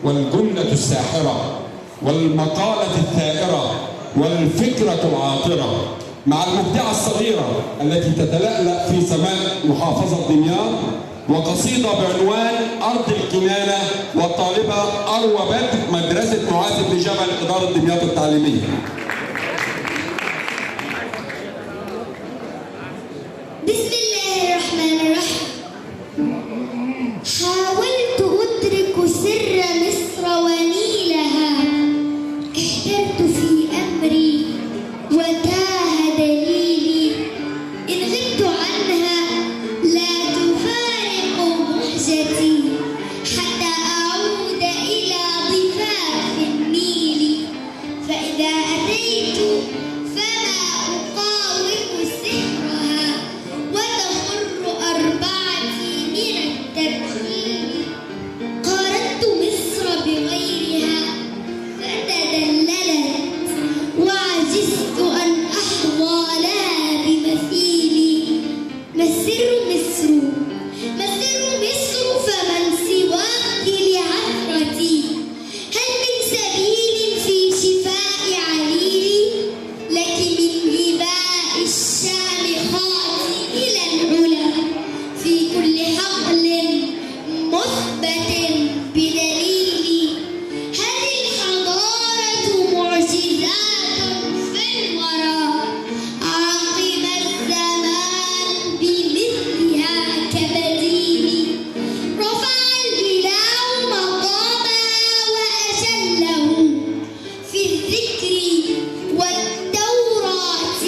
والجملة الساحرة والمقالة الثائرة والفكرة العاطرة، مع المبدعة الصغيرة التي تتلألأ في سماء محافظة دمياط، وقصيدة بعنوان أرض الكنانة، والطالبة أروى بدر مدرسة معاذ بن جبل إدارة دمياط التعليمية. بسم الله الرحمن الرحيم. حاولت أدرك سر مصر ونيلها، احترت في أمري وتاه دليلي، إن غبت عنها لا تفارق مهجتي حتى أعود إلى ضفاف النيل، فإذا أتيت فما أقاوم سحرها وتخر أربعتي من التبخيل. قارنت مصر بغيرها فتدللت وعجزت أن أحظى لها بمثيلي. ما السر مصر؟ ما السر مصر فمن سواك لعثرتي؟ هل من سبيل في شفاء عليلي؟ لك من هباء الشامخات إلى العلا في كل حقل مثبت بدليل. هذه الحضارة معجزات في الورى، عاقب الزمان بمثلها كبديل. رفع الإله مقامها وأجله في الذكر والتوراة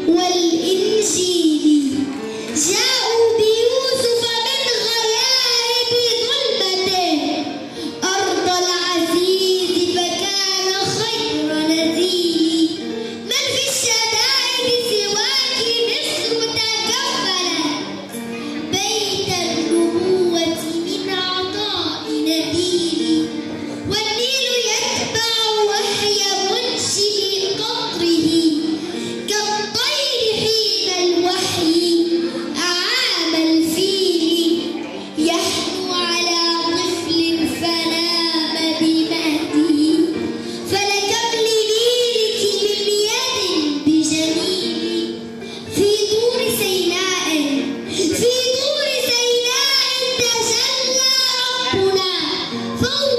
والإنجيل. جاءوا بيوسف من غياهب ظلمته أرض العزيز فكان خير نزيل. من في الشدائد سواك مصر تكفلت بيت النبوة من عطاء نبيل. والنيل يتبع وحي منشئ قطره كالطير حين الوحي أعام الفيل. يحنو على طفل فنام بمهده، فلكم لنيلك من يد بجميل. في طور سيناء تجلى ربنا فوق